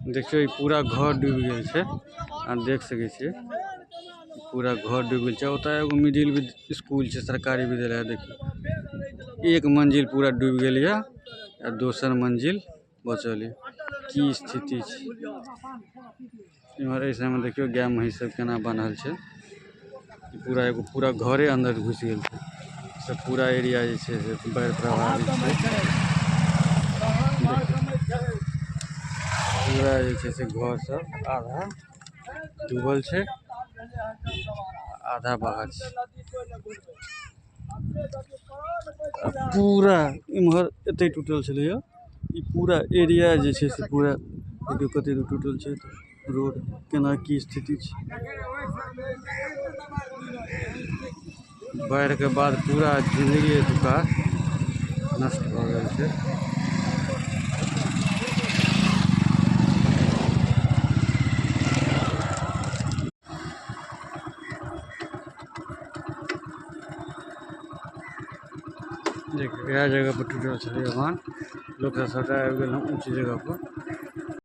देखियौ ई पूरा घर डूबि गेल छै। अहाँ देख सकै छियै पूरा घर डूबि गेल छै। ओतऽ एगो मिडिल स्कूल छै, सरकारी विद्यालय। देखियौ एक मंजिल पूरा डूबि गेल यऽ आ दोसर मंजिल बचल यऽ। की स्थिति छै इम्हर एहि समय देखियौ गाय महींस सब केना बान्हल छै। पूरा एगो पूरा घरे अंदर घुसि गेल छै। सब पूरा एरिया जे छै से बाढ़ि प्रभावित छै। पूरा जे छै से घर सब आधा डूबल छै, आधा बाहर छै। पूरा इम्हर एते टूटल छलैया। ई पूरा एरिया जे छै से पूरा देखियौ कते दूर टूटल छै। रोड केना की स्थिति छै। बाढ़ि के बाद पूरा जिंदगी एतुका नष्ट भऽ गेल छै। देखियौ इएह जगह पर टूटल छलै बान्ह। लोक सब सबटा आबि गेल हँ ऊँच जगह पर।